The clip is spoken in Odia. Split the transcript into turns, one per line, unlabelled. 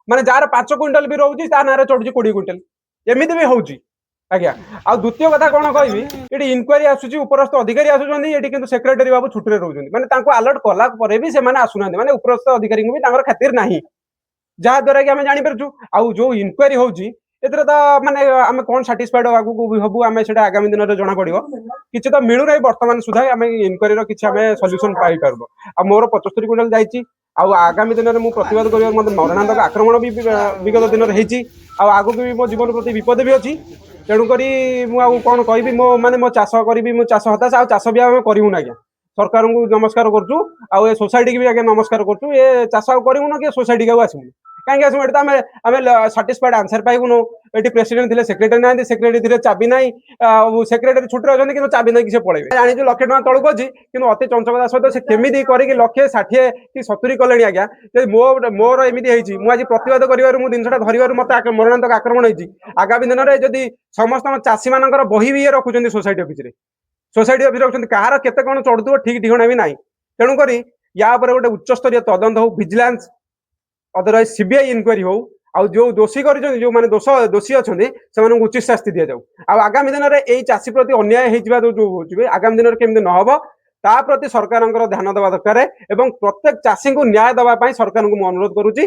ମାନେ ଯାହାର 5 କୁଇଣ୍ଟାଲ ବି ରହୁଛି, ତା ନାଁରେ ଚଢୁଛି 20 କୁଇଣ୍ଟାଲ। ଏମିତି ବି ହଉଛି ଆଜ୍ଞା। ଆଉ ଦ୍ୱିତୀୟ କଥା କଣ କହିବି, ଏଠି ଇନକ୍ୱାରି ଆସୁଛି, ଉପରସ୍ଥ ଅଧିକାରୀ ଆସୁଛନ୍ତି ଏଠି, କିନ୍ତୁ ସେକ୍ରେଟାରୀ ବାବୁ ଛୁଟିରେ ରହୁଛନ୍ତି। ମାନେ ତାଙ୍କୁ ଆଲର୍ଟ କଲା ପରେ ବି ସେମାନେ ଆସୁନାହାନ୍ତି। ମାନେ ଉପରସ୍ଥ ଅଧିକାରୀଙ୍କୁ ବି ତାଙ୍କର ଖାତିର ନାହିଁ, ଯାହା ଦ୍ୱାରା କି ଆମେ ଜାଣିପାରୁଛୁ। ଆଉ ଯୋଉ ଇନକ୍ୱାରି ହଉଛି, ଏଥିରେ ତ ମାନେ ଆମେ କଣ ସାଟିସ୍ଫାଇଡ ଆଗକୁ ବି ହବୁ ଆମେ, ସେଟା ଆଗାମୀ ଦିନରେ ଜଣା ପଡିବ। କିଛି ତ ମିଳୁନାହିଁ। ବର୍ତ୍ତମାନ ସୁଦ୍ଧା ଆମେ ଇନକ୍ୱାରିର କିଛି ଆମେ ସଲ୍ୟୁସନ ପାଇପାରୁନୁ। ଆଉ ମୋର 75 କୁଇଣ୍ଟାଲ ଯାଇଛି। ଆଉ ଆଗାମୀ ଦିନରେ ମୁଁ ପ୍ରତିବାଦ କରିବାକୁ, ମୋତେ ମରଣାନ୍ତକ ଆକ୍ରମଣ ବି ବିଗତ ଦିନରେ ହେଇଛି। ଆଉ ଆଗକୁ ବି ମୋ ଜୀବନ ପ୍ରତି ବିପଦ ବି ଅଛି। ତେଣୁକରି ମୁଁ ଆଉ କଣ କହିବି? ମୋ ମାନେ ମୋ ଚାଷ କରିବି, ମୁଁ ଚାଷ ହତାଶ। ଆଉ ଚାଷ ବି ଆମେ କରିବୁନି ଆଜ୍ଞା। ସରକାରଙ୍କୁ ନମସ୍କାର କରୁଛୁ ଆଉ ଏ ସୋସାଇଟିକି ବି ଆଜ୍ଞା ନମସ୍କାର କରୁଛୁ। ଏ ଚାଷ ଆଉ କରିବୁନୁ କି ସୋସାଇଟିକି ଆଉ ଆସିବୁନି। କାହିଁକି ଆସିବୁ? ଏଠି ତ ଆମେ ସାଟିସ୍ଫାଇଡ ଆନ୍ସର ପାଇବୁନୁ। ଏଠି ପ୍ରେସିଡେଣ୍ଟ ଥିଲେ ସେକ୍ରେଟାରୀ ନାହାନ୍ତି, ସେକ୍ରେଟାରୀ ଥିଲେ ଚାବି ନାହିଁ। ଆଉ ସେକ୍ରେଟାରୀ ଛୁଟିରେ ଅଛନ୍ତି, କିନ୍ତୁ ଚାବି ନେଇକି ସେ ପଳେଇବେ। ଜାଣିଛୁ 1 ଲକ୍ଷ ଟଙ୍କା ତଳକୁ ଅଛି, କିନ୍ତୁ ଅତି ଚଞ୍ଚକତା ସହିତ ସେ କେମିତି କରିକି 1,60,000 କି 70 କଲେଣି ଆଜ୍ଞା। ଯଦି ମୋର ଏମିତି ହେଇଛି, ମୁଁ ଆଜି ପ୍ରତିବାଦ କରିବାରୁ, ମୁଁ ଜିନିଷଟା ଧରିବାରୁ ମତେ ମରଣାନ୍ତକ ଆକ୍ରମଣ ହେଇଛି। ଆଗାମୀ ଦିନରେ ଯଦି ସମସ୍ତଙ୍କ ଚାଷୀମାନଙ୍କର ବହି ବି ଇଏ ରଖୁଛନ୍ତି ସୋସାଇଟି ଅଫିସରେ, ସୋସାଇଟି ଅଫିସ ରଖୁଛନ୍ତି, କାହାର କେତେ କଣ ଚଢୁଥିବ ଠିକ ଠିକଣା ବି ନାହିଁ। ତେଣୁକରି ୟା ଉପରେ ଗୋଟେ ଉଚ୍ଚସ୍ତରୀୟ ତଦନ୍ତ ହଉ, ଭିଜିଲାନ୍ସ ଅଦରୱାଇଜ ସିବିଆଇ ଇନକ୍ୱାରି ହଉ। ଆଉ ଯୋଉ ଦୋଷୀ କରିଛନ୍ତି, ଯୋଉମାନେ ଦୋଷୀ ଅଛନ୍ତି, ସେମାନଙ୍କୁ ଉଚିତ ଶାସ୍ତି ଦିଆଯାଉ। ଆଉ ଆଗାମୀ ଦିନରେ ଏଇ ଚାଷୀ ପ୍ରତି ଅନ୍ୟାୟ ହେଇଯିବା ଯୋଉ ହଉଛି, ଆଗାମୀ ଦିନରେ କେମିତି ନ ହବ, ତା ପ୍ରତି ସରକାରଙ୍କର ଧ୍ୟାନ ଦେବା ଦରକାର ଏବଂ ପ୍ରତ୍ୟେକ ଚାଷୀଙ୍କୁ ନ୍ୟାୟ ଦେବା ପାଇଁ ସରକାରଙ୍କୁ ମୁଁ ଅନୁରୋଧ କରୁଛି।